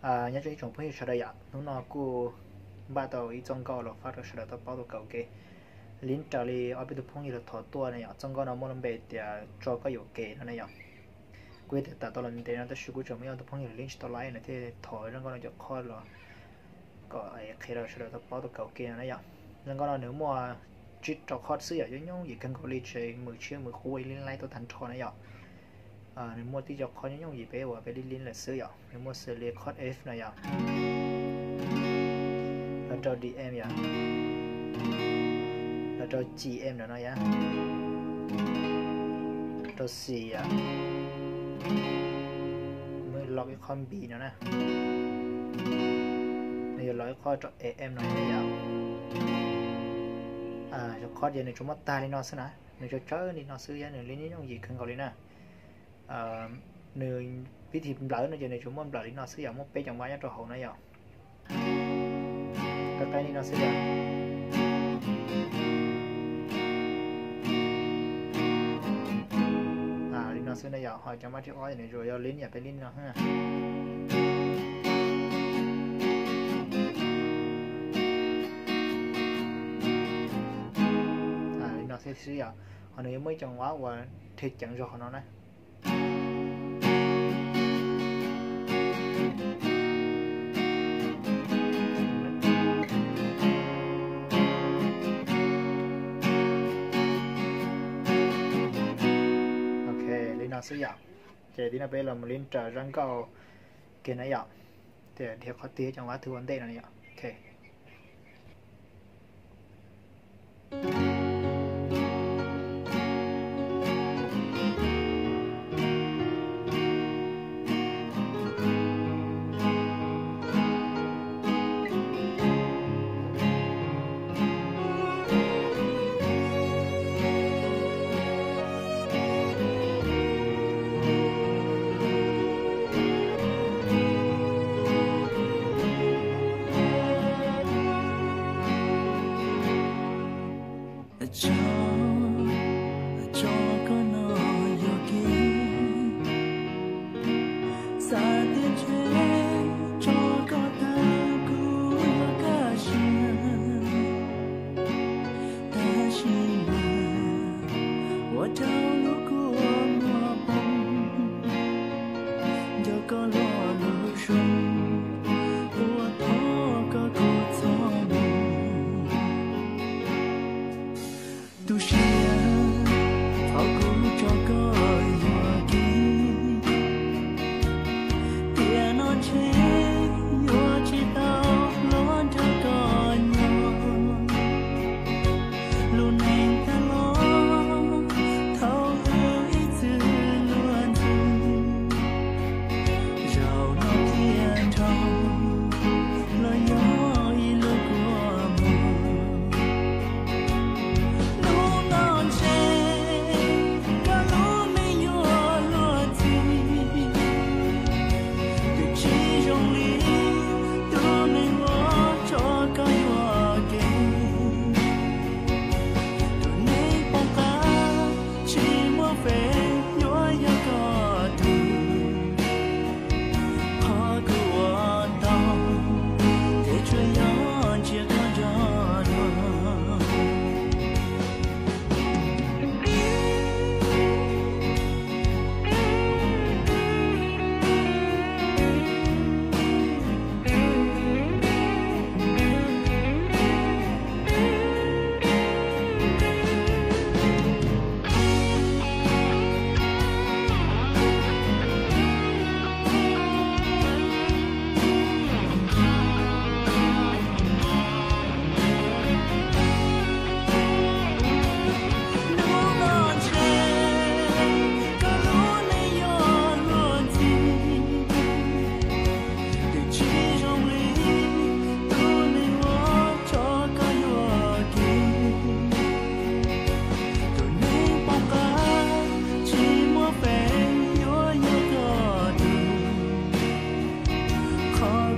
Nyob zoo ib tsoom phooj ywg sawv daws yom, hnub no kuj npaj tau ib txoj nkauj los faj rau sawv daws tau paub tau kawm ua ke. Link raws li ob peb tug phooj ywg los thov tuaj na yom, txoj nkauj no muaj lub npe tias Tso Koj Yuam Kev no na yom. Kuj yog tias tawm tau los ntev no tab sis kuj tseem muaj ib tug phooj ywg link tsis tau laib no thiaj thov zaj nkauj no cov qhov los kom qhia rau sawv daws tau paub tau kawm ua ke no na yom. Zaj nkauj no nws muaj tsib rau qhov xwb yom, yooj yooj yim kawg nkaus li, tsis mus tshiab mus qub ib link laib tuaj tag nrho na yom. Nws muaj tib co qhov nyooj nyooj yim peb uas peb link link lawm xwb yom, nws muaj xws li qhov F no yom, los rau D M yom, los rau C M no no yom, rau C yom, muaj los ib qhov B no na, nws yuav los ib qhov rau A M no yom. Cov qhov ces nws tsuas muaj tag li no xwb na, nws tsawg tsawg li no xwb, nws li nyooj yooj yim kawg nkaus li na. Nws vib thim nplawm no ces nws tsuas muaj nplawm li no xwb yom, muaj peb cov npab nyob rau hauv na yom. Qab qab li no xwb yom. Li no xwb na yom, ho cov npab thib ob nws tsuas yog link yom, peb link li no xwb. Li no xwb xwb yom, ho nws yuav muaj ib co npab uas rhe ceev zog qhov no na. Ok, li no xwb yom. Ces tib no peb los mus link raws zaj nkauj kiag na yom. Tias dhia qhov twg cov npab twg ua ntej no yom. Ok. Tso, tso koj no yuam kev, xav tias ntshe tso koj tag kuv yuav kaj siab, tab sis mas ua rau lub kua muag poob, nco koj lo lus zoo, ua thov koj kuv txhob mus. Tu siab, thov kuv tso koj yuam kev, tiam no ntshe yuav tsis tau los nrog koj nyob. Lub neej tag los thaum wb ib txwm luag ntxhi, zaum no thiaj nrog los yog ib lub kua muag. Hnub no ntshe koj lub neej yuav luag ntxhi, twb tsis zoo li tus neeg uas tso koj yuam kev. Tus neeg poob qab tsis muaj feem yuav yog koj tug. Qhov kuv ua tau, ces tsuas yog ntsia koj nrog luag. Hnub no ntshe koj lub neej yuav luag ntxhi, twb tsis zoo li tus neeg uas tso koj yuam kev. Tus neeg poob qab tsis muaj feem yuav yog koj tug. Qhov